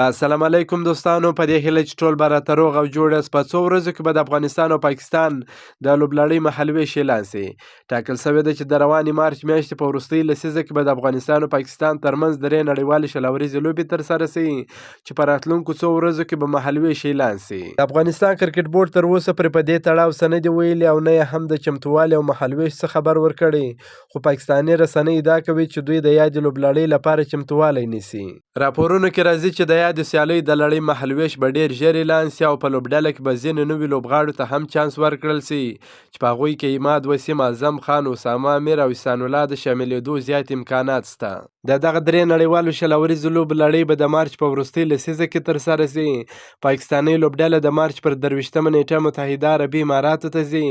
السلام علیکم دوستانو، په دې هیله چې ټول به راته روغ او جوړ یاست. په څو ورځو کې به د افغانستان او پاکستان د لوبلړۍ مهالوېش اعلان شي. ټاکل شوې ده چې د روانې مارچ میاشتې په وروستۍ لسیزه کې به د افغانستان او پاکستان ترمنځ درې نړیوالې 20 اوریزې لوبې ترسره شي، چې په راتلونکو څو ورځو کې به مهالوېش اعلان شي. د افغانستان کرکټ بورډ تر اوسه پرې په دې تړاو څه نه دي ویلي او نه یې هم د چمتووالي او مهالوېش څخه خبر ورکړی، خو پاکستاني رسنۍ ادعا کوي چې دوی د یادې لوبلړۍ لپاره چمتووالی نیسي. راپورونو کې راځي چې د یادې سیالۍ د لړۍ مهالوېش به ډېر ژر اعلان شي او په لوبډله کې به ځینې نوي لوبغاړو ته هم چانس ورکړل شي، چې په هغوی کې عماد وسیم، اعظم خان، اسامه امیر او احسان الله د شاملېدو زیات امکانات شته. د دغه درې نړیوالو 20 اوریزو لوبو لړۍ به د مارچ په وروستۍ لسیزه کې ترسره شي. پاکستانۍ لوبډله د مارچ پر 23مه نېټه متحده عربي اماراتو ته ځي.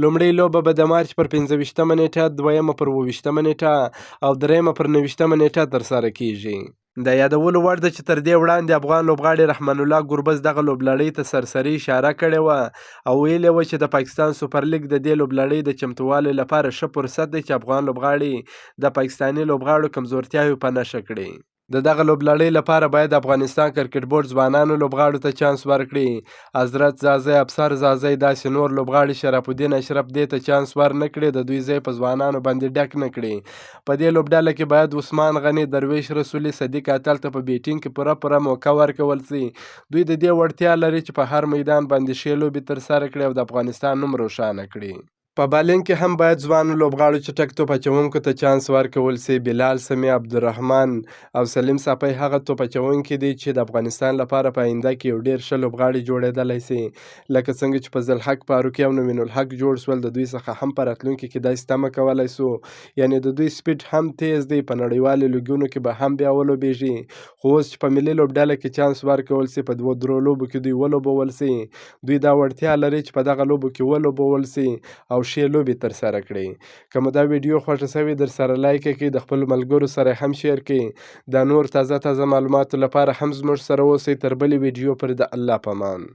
لومړۍ لوبه به د مارچ پر 25مه نېټه، دویمه پر 27مه نېټه او درېیمه پر 29مه نېټه ترسره کېږي. د یادولو وړ ده چې تر دې وړاندې افغان لوبغاړي رحمان الله ګربز دغه لوبلړۍ ته سرسري اشاره کړې وه او ویلې وه چې د پاکستان سوپر لیګ د دې لوبلړۍ د چمتووالي لپاره ښه فرصت دی چې افغان لوبغاړي د پاکستاني لوبغاړو کمزورتیاوې په نښه کړي. د دغه لوبلړۍ لپاره باید افغانستان کرکټ بورډ ځوانانو لوبغاړو ته چانس ورکړي. حضرت ځاځی، افسر ځاځی، داسې نور لوبغاړي، شرف الدین اشرف دې ته چانس ور نه کړي، د دوی ځای په ځوانانو باندې ډک نه کړي. په دې لوبډله کې باید عثمان غني، درویش رسولي، صدیق اتل ته په بیټینګ کې پوره پوره موقع ورکول شي. دوی د دې وړتیا لري چې په هر میدان باندې ښې لوبې ترسره کړي او د افغانستان نوم روښانه کړي. په بالینګ کې هم باید ځوانو لوبغاړو چټک توپ اچوونکو ته چانس ورکول شي. بلال سمیع، عبدالرحمن او سلیم صافی هغه توپ اچوونکي دي چې د افغانستان لپاره په آینده کې یو ډیر ښه لوبغاړي جوړېدلی شي. لکه څنګه چې فضل حق فاروقي او نوین الحق جوړ شول، د دوی څخه هم په راتلونکي کې داسې تمه کولی شو. یعنې د دوی سپیډ هم تیز دی، په نړیوالو لیګونو کې به هم بیا ولوبېږي. خو اوس چې په ملي لوبډله کې چانس ورکول شي، په دوو درو لوبو کې دوی ولوبول شي، دوی دا وړتیا لري چې په دغه لوبو کې ولوبول شي او ښې لوبې ترسره کړي. که مو دا ویډیو خوښه شوې، درسره لایک یې کړئ، د خپلو ملګرو سره هم شیر کړئ. د نور تازه تازه معلوماتو لپاره هم زموږ سره اوسئ. تر بلې ویډیو پورې د الله په امان.